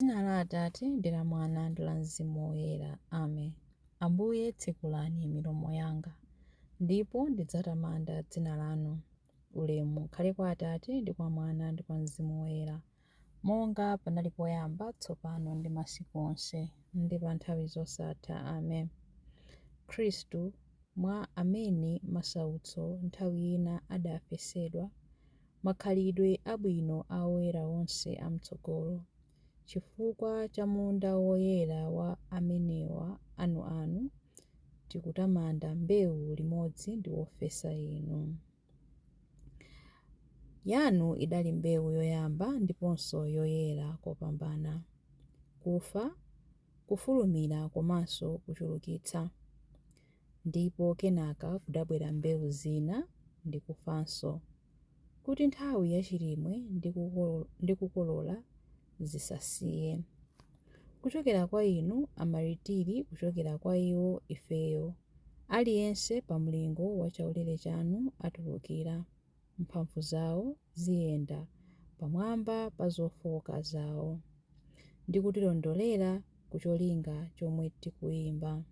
Dzina la Atate, ndi la Mwana, ndi la Mzimu Woyera. Amen. Ambuye, tsekulani milomo yanga, ndipo ndidzatamanda dzina lanu. Ulemu ukhale kwa Atate, ndi kwa Mwana, ndi kwa Mzimu Woyera, monga panali poyamba, tsopano, ndi masiku onse, ndi pa nthawi zosatha. Amen. Khristu, mwa amene masautso nthawi ina adafesedwa, makhalidwe abwino a oyera onse am'tsogolo, chifukwa cha munda woyera wa amenewa anuanu, tikutamanda mbewu limodzi ndi wofesa inu. Yanu idali mbewu yoyamba ndiponso yoyera kopambana. Kufa, kufulumira komanso kuchulukitsa. Ndipo kenaka kudabwera mbewu zina ndi kufanso, kuti nthawi ya chilimwe ndi kukolola zisasiye. Kuchokera kwa inu amaritiri, kuchokera kwa iwo ifeyo, aliyense pa mlingo wa chaulere chanu atulukira. mphamvu zawo ziyenda pamwamba pa zofooka zawo, ndi kutilondolera ku cholinga chomwe tikuyimba.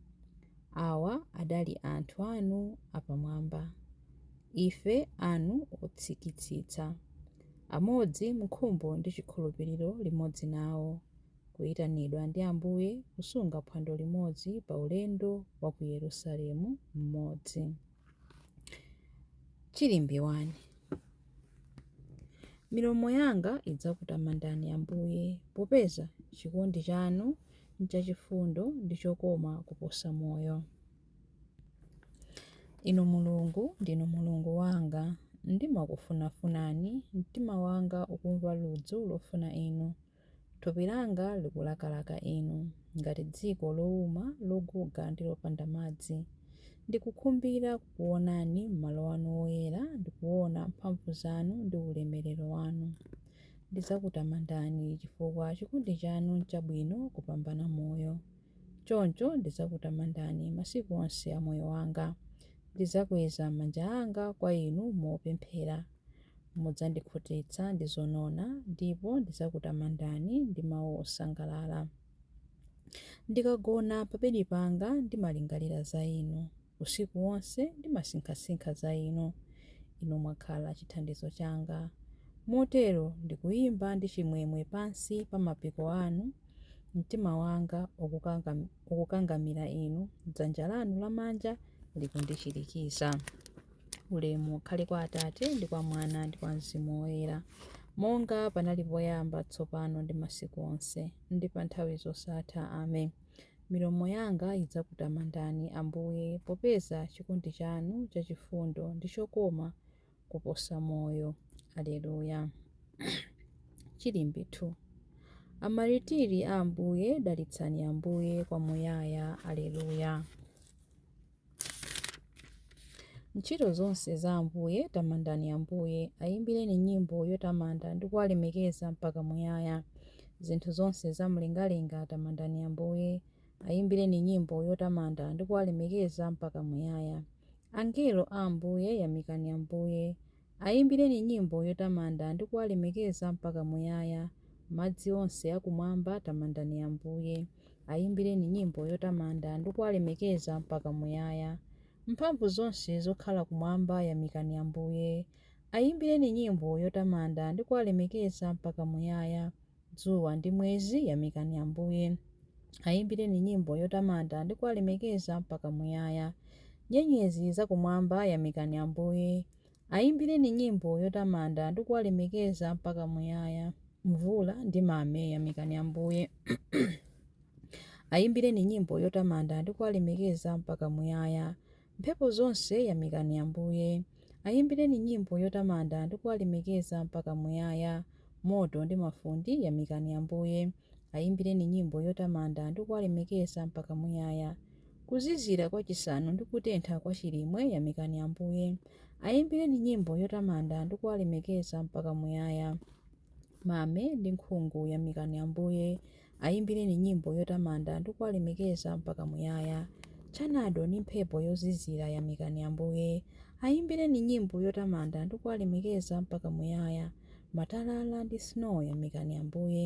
Awa adali anthu anu apamwamba, ife anu otsikitsitsa, amodzi m'nkhumbo ndi chikhulupiriro limodzi nawo, kuyitanidwa ndi Ambuye kusunga phwando limodzi pa ulendo wa ku Yerusalemu mmodzi. Chilimbi 1. Milomo yanga idzakutamandani Ambuye, popeza chikondi chanu nchachifundo ndi chokoma kuposa moyo. Inu Mulungu, ndinu Mulungu wanga, ndimakufunafunani, mtima wanga ukumva ludzu lofuna Inu. Thupi langa likulakalaka Inu, ngati dziko lowuma, loguga ndi lopanda madzi. Ndikukhumbira kukuwonani m'malo anu oyera ndi kuona mphamvu zanu ndi ulemerero wanu. Ndidzakutamandani chifukwa chikondi chanu n'chabwino kupambana moyo. Choncho ndidzakutamandani masiku onse a moyo wanga. Ndidzakweza manja anga kwa Inu mopemphera. Mudzandikhutitsa ndi zonona, ndipo ndidzakutamandani ndi mawu osangalala. Ndikagona pabedi panga ndimalingalira za inu, usiku wonse ndimasinkhasinkha za inu. Inu mwakhala chithandizo changa. Motero ndikuyimba ndi chimwemwe pansi pa mapiko anu. Mtima wanga ukukangamira inu, dzanja lanu lamanja likundichirikiza. Ulemu ukhale kwa Atate, ndi kwa Mwana, ndi kwa Mzimu Woyera, monga panali poyamba, tsopano, ndi masiku onse, ndi pa nthawi zosatha. Amen. Milomo yanga idzakutamandani, Ambuye, popeza chikondi chanu chachifundo ndi chokoma kuposa moyo. Aleluya. Chilimbi 2. Amaritiri a Ambuye, dalitsani Ambuye kwamuyaya. Aleluya. Ntchito zonse za Ambuye, tamandani Ambuye, ayimbireni nyimbo yotamanda ndi kuwalemekeza mpaka muyaya. Zinthu zonse za mlengalenga, tamandani Ambuye, ayimbireni nyimbo yotamanda ndi kuwalemekeza mpaka muyaya. Angelo a Ambuye, yamikani Ambuye, Ayimbireni nyimbo yotamanda ndi kuwalemekeza mpaka muyaya. Madzi onse akumwamba, tamandani Ambuye. Ayimbireni nyimbo yotamanda ndi kuwalemekeza mpaka muyaya. Mphamvu zonse zokhala kumwamba, yamikani Ambuye. Ayimbireni nyimbo yotamanda ndi kuwalemekeza mpaka muyaya. Dzuwa ndi mwezi, yamikani Ambuye. Ayimbireni nyimbo yotamanda ndi kuwalemekeza mpaka muyaya. Nyenyezi zakumwamba, yamikani Ambuye. Ayimbireni nyimbo yotamanda ndi kuwalemekeza mpaka muyaya. Mvula ndi mame, yamikani Ambuye. Ayimbireni nyimbo yotamanda ndi kuwalemekeza mpaka muyaya. Mphepo zonse, yamikani Ambuye. Ayimbireni nyimbo yotamanda ndi kuwalemekeza mpaka muyaya. Moto ndi mafunde, yamikani Ambuye. Ayimbireni nyimbo yotamanda ndi kuwalemekeza mpaka muyaya. Kuzizira kwa chisanu ndi kutentha kwa chilimwe, yamikani Ambuye. Ayimbireni nyimbo yotamanda ndi kuwalemekeza mpaka muyaya. Mame ndi nkhungu, yamikani Ambuye. Ayimbireni nyimbo yotamanda ndi kuwalemekeza mpaka muyaya. Tchanado ndi mphepo yozizira, yamikani Ambuye. Ayimbireni nyimbo yotamanda ndi kuwalemekeza mpaka muyaya. Matalala ndi snow yamikani Ambuye.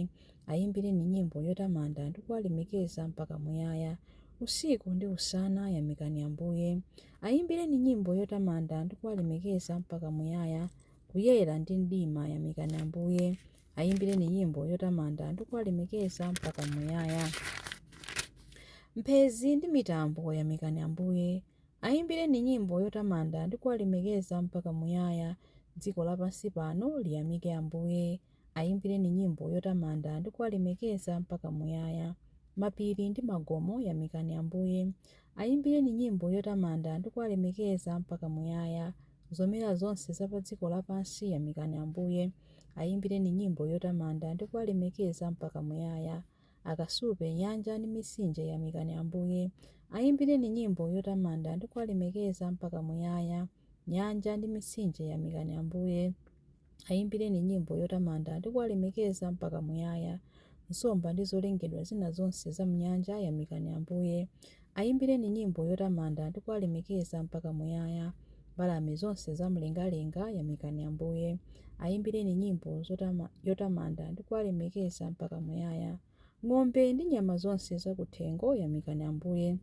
Ayimbireni nyimbo yotamanda ndi kuwalemekeza mpaka muyaya. Usiku ndi usana yamikani Ambuye. Ayimbireni nyimbo yotamanda ndi kuwalemekeza mpaka muyaya. Kuyera ndi mdima yamikani Ambuye. Ayimbireni nyimbo yotamanda ndi kuwalemekeza mpaka muyaya. Mphezi ndi mitambo yamikani Ambuye. Ayimbireni nyimbo yotamanda ndi kuwalemekeza mpaka muyaya. Dziko lapansi pano liyamike Ambuye. Ayimbireni nyimbo yotamanda ndi kuwalemekeza mpaka muyaya. Mapiri ndi magomo yamikani Ambuye. Ayimbireni nyimbo yotamanda ndi kuwalemekeza mpaka muyaya. Zomera zonse za pa dziko lapansi yamikani Ambuye. Ayimbireni nyimbo yotamanda ndi kuwalemekeza mpaka muyaya. Akasupe, nyanja ndi mitsinje yamikani Ambuye. Ayimbireni nyimbo yotamanda ndi kuwalemekeza mpaka muyaya. Nyanja ndi mitsinje yamikani Ambuye. Ayimbireni nyimbo yotamanda ndi kuwalemekeza mpaka muyaya. Nsomba ndi zolengedwa zina zonse za m'nyanja yamikani Ambuye. Ayimbireni nyimbo yotamanda ndi kuwalemekeza mpaka muyaya. Mbalame zonse za mlengalenga yamikani Ambuye. Ayimbireni nyimbo yotamanda ndi kuwalemekeza mpaka muyaya. Ng'ombe ndi nyama zonse zakuthengo yamikani Ambuye.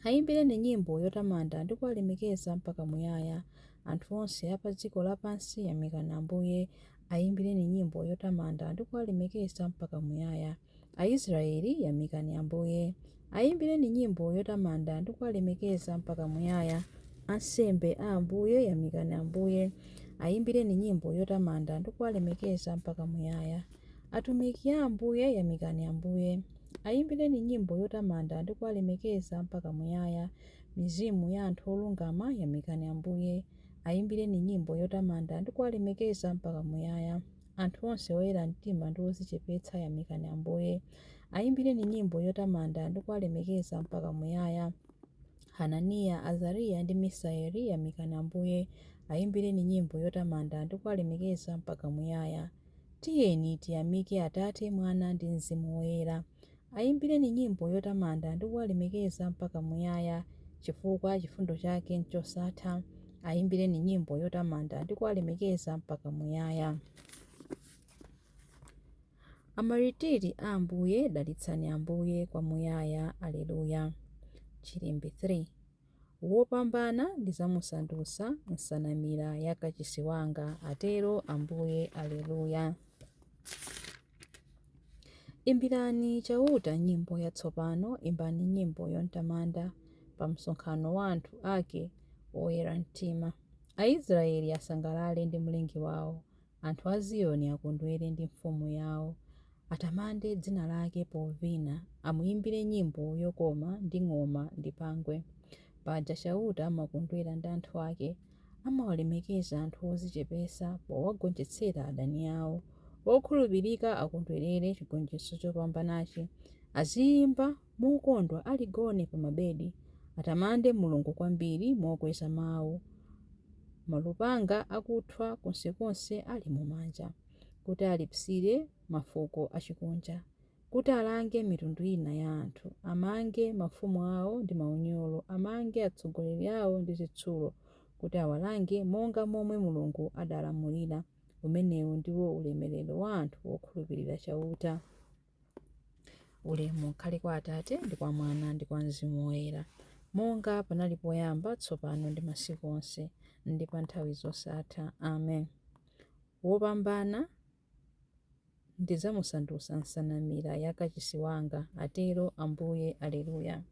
Ayimbireni nyimbo yotamanda ndi kuwalemekeza mpaka muyaya. Anthu onse a pa dziko lapansi yamikani Ambuye. Ayimbireni nyimbo yotamanda ndi kuwalemekeza mpaka muyaya. Aisraeli yamikani Ambuye. Ayimbireni nyimbo yotamanda ndi kuwalemekeza mpaka muyaya. Ansembe a Ambuye yamikani Ambuye. Ayimbireni nyimbo yotamanda ndi kuwalemekeza mpaka muyaya. Atumiki a Ambuye yamikani Ambuye. Ayimbireni nyimbo yotamanda ndi kuwalemekeza mpaka muyaya. Mizimu ya anthu olungama yamikani Ambuye. Ayimbireni nyimbo yotamanda ndi kuwalemekeza mpaka muyaya. Anthu onse oyera mtima ndi odzichepetsa yamikani Ambuye. Ayimbireni nyimbo yotamanda ndi kuwalemekeza mpaka muyaya. Hananiya, Azariya ndi Misaeli yamikani Ambuye. Ayimbireni nyimbo yotamanda ndi kuwalemekeza mpaka muyaya. Tiyeni tiyamike Atate, Mwana ndi Mzimu Woyera. Ayimbireni nyimbo yotamanda ndi kuwalemekeza mpaka muyaya, chifukwa chifundo chake n'chosatha. Ayimbireni nyimbo yotamanda ndi kuwalemekeza mpaka muyaya. Amaritiri a Ambuye, dalitsani Ambuye kwamuyaya. Alleluya. Chilimbi 3. Wopambana ndidzamusandutsa nsanamira ya kachisi wanga, atero Ambuye. Alleluya. Imbirani Chauta nyimbo yatsopano, imbani nyimbo yotamanda pa msonkhano wa anthu ake oyera mtima. Aisraeli asangalale ndi Mlengi wawo, anthu a Ziyoni akondwere ndi mfumu yawo. Atamande dzina lake povina, amuyimbire nyimbo yokoma ndi ng'oma ndi pangwe. Paja Chauta amakondwera ndi anthu ake, amawalemekeza anthu odzichepetsa powagonjetsera adani awo. Okhulupirika akondwerere chigonjetso chopambanachi, aziyimba mokondwa ali gone pa mabedi. Atamande Mulungu kwambiri mokweza mawu, malupanga akuthwa konsekonse ali mumanja, kuti alipsire mafuko achikunja, kuti alange mitundu ina ya anthu, amange mafumu awo ndi maunyolo, amange atsogoleri awo ndi zitsulo, kuti awalange monga momwe Mulungu adalamulira. Umenewu ndiwo ulemerero wa anthu okhulupirira Chauta. Ulemu ukhale kwa Atate ndi kwa Mwana ndi kwa Mzimu Woyera, monga panali poyamba, tsopano ndi masiku onse, ndi pa nthawi zosatha. Amen. Wopambana ndidzamusandutsa nsanamira ya kachisi wanga, atero Ambuye. Alleluya.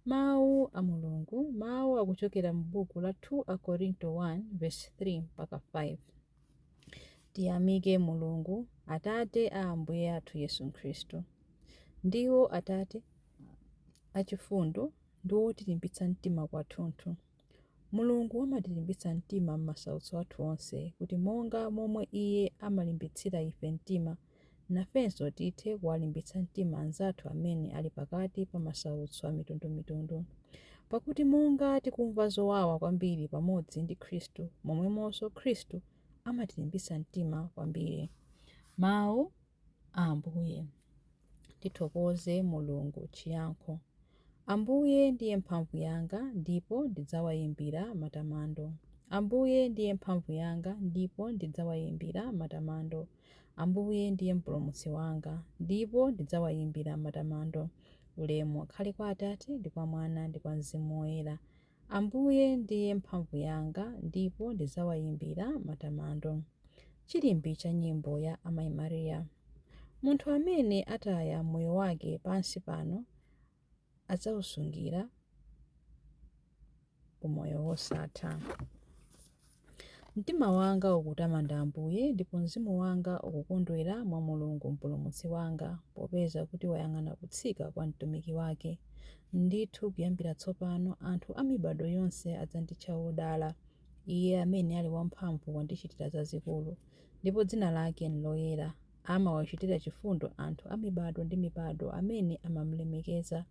Mawu a Mulungu. Mawu akuchokera m'buku la 2 Akorinto 1 verse 3 mpaka 5. Tiyamike Mulungu, Atate a Ambuye athu Yesu Khristu. Ndiwo Atate achifundo ndi wotilimbitsa mtima kwathunthu. Mulungu amatilimbitsa mtima m'masautso athu onse, kuti monga momwe Iye amalimbitsira ife mtima, nafenso tithe kuwalimbitsa mtima anzathu amene ali pakati pa masautso a mitundumitundu. Pakuti monga tikumva zowawa kwambiri pamodzi ndi Khristu, momwemonso Khristu amatilimbitsa mtima kwambiri. Mawu a Ambuye. Tithokoze Mulungu. Chiyankho. Ambuye ndiye mphamvu yanga, ndipo ndidzawayimbira matamando. Ambuye ndiye mphamvu yanga, ndipo ndidzawayimbira matamando. Ambuye ndiye mpulumutsi wanga, ndipo ndidzawayimbira matamando. Ulemu ukhale kwa Atate, ndi kwa Mwana, ndi kwa Mzimu Woyera. Ambuye ndiye mphamvu yanga, ndipo ndidzawayimbira matamando. Chilimbi cha nyimbo ya Amayi Mariya. Munthu amene ataya moyo wake pansi pano adzawusungira ku moyo wosatha. Mtima wanga ukutamanda Ambuye, ndipo mzimu wanga ukukondwera mwa Mulungu Mpulumutsi wanga, popeza kuti wayang'ana kutsika kwa mtumiki wake. Ndithu kuyambira tsopano anthu a mibado yonse adzanditcha wodala. Iye amene ali wamphamvu wandichitira zazikulu, ndipo dzina lake n'loyera. Amawachitira chifundo anthu a mibado ndi mibado amene amamulemekeza.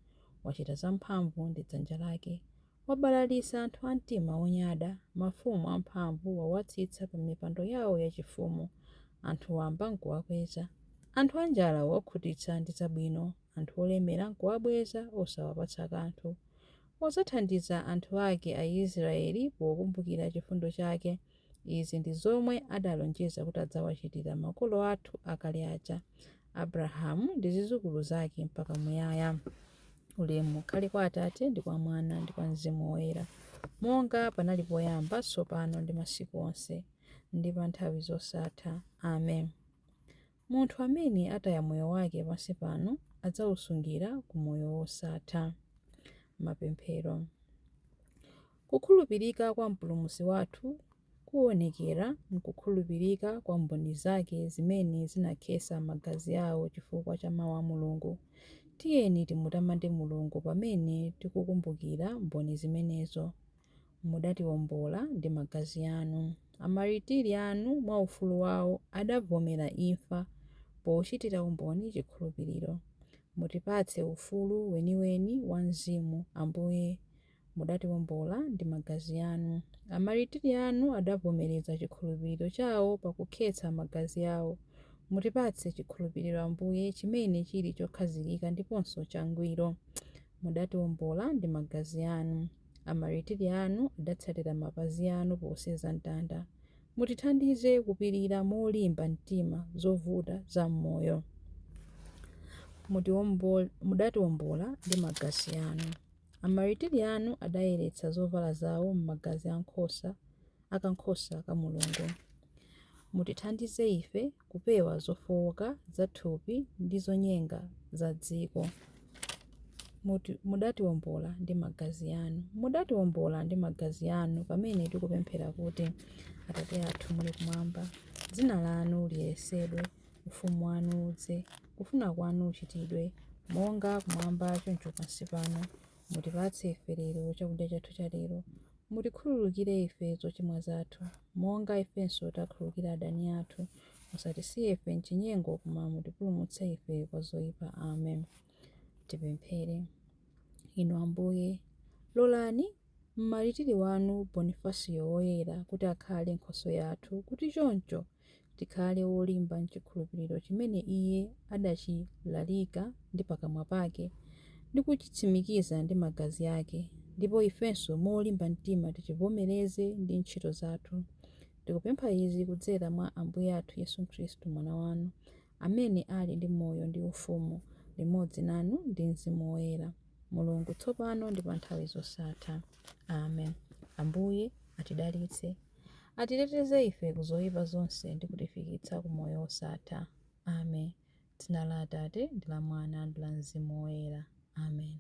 Wachita zamphamvu ndi dzanja lake. Wabalalitsa anthu a mtima wonyada, mafumu amphamvu wawatsitsa pa mipando yawo yachifumu, anthu wamba n'kuwakweza. Anthu anjala wawakhutitsa ndi zabwino, anthu olemera n'kuwabweza osawapatsa kanthu. Wadzathandiza anthu ake Aisraeli pokumbukira chifundo chake. Izi ndi zomwe adalonjeza kuti adzawachitira makolo athu akale aja, Abrahamu ndi zidzukulu zake mpaka muyaya. Ulemu ukhale kwa Atate, ndi kwa Mwana, ndi kwa Mzimu Woyera, monga panali poyamba, tsopano ndi masiku onse, ndi pa nthawi zosatha. Amen. Munthu amene ataya moyo wake pansi pano adzawusungira ku moyo wosatha. Mapemphero. Kukhulupirika kwa Mpulumutsi wathu kuonekera m'kukhulupirika kwa mboni zake zimene zinakhetsa magazi awo chifukwa cha mawu a Mulungu. Tiyeni timutamande Mulungu pamene tikukumbukira mboni zimenezo. Mudatiwombola ndi magazi anu. Amaritiri anu mwa ufulu wawo adavomera imfa pochitira umboni chikhulupiriro. Mutipatse ufulu weniweni wa mzimu, Ambuye. Mudatiwombola ndi magazi anu. Amaritiri anu adavomereza chikhulupiriro chawo pakukhetsa magazi awo. Mutipatse chikhulupiriro, Ambuye, chimene chili chokhazikika ndiponso changwiro. Mudatiwombola ndi magazi anu. Amaritiri anu adatsatira mapazi anu posenza mtanda. Mutithandize kupirira molimba mtima zovuta za m'moyo. Mudatiwombola ndi magazi anu. Amaritiri anu adayeretsa zovala zawo m'magazi akankhosa ka Mulungu. Mutithandize ife kupewa zofowoka za thupi ndi zonyenga za dziko. Mudatiwombola ndi magazi anu. Mudatiwombola ndi magazi anu pamene tikupemphera kuti, Atate athu muli kumwamba, dzina lanu liyeretsedwe, ufumu wanu udze, kufuna kwanu kuchitidwe, monga kumwamba choncho pansi pano. Mutipatse ife lero chakudya chathu cha lero. Mutikhululukire ife zochimwa zathu, monga ifenso takhululukira adani athu. Musatisiye ife m'chinyengo, koma mutipulumutse ife kwa zoyipa. Amen. Tipemphere. Inu Ambuye, lolani mmaritiri wanu Bonifasiyo Woyera kuti akhale nkhoswe yathu, kuti choncho tikhale wolimba m'chikhulupiriro chimene iye adachilalika ndi pakamwa pake ndi kuchitsimikiza ndi magazi ake, ndipo ifenso molimba mtima tichivomereze ndi ntchito zathu. Tikupempha izi kudzera mwa Ambuye athu Yesu Khristu Mwana wanu, amene ali ndi moyo ndi ufumu limodzi nanu ndi Mzimu Woyera, Mulungu tsopano ndi pa nthawi zosatha. Amen. Ambuye atidalitse, atiteteze ife ku zoyipa zonse ndi kutifikitsa ku moyo wosatha. Amen. Dzina la Atate ndi la Mwana ndi la Mzimu Woyera. Amen.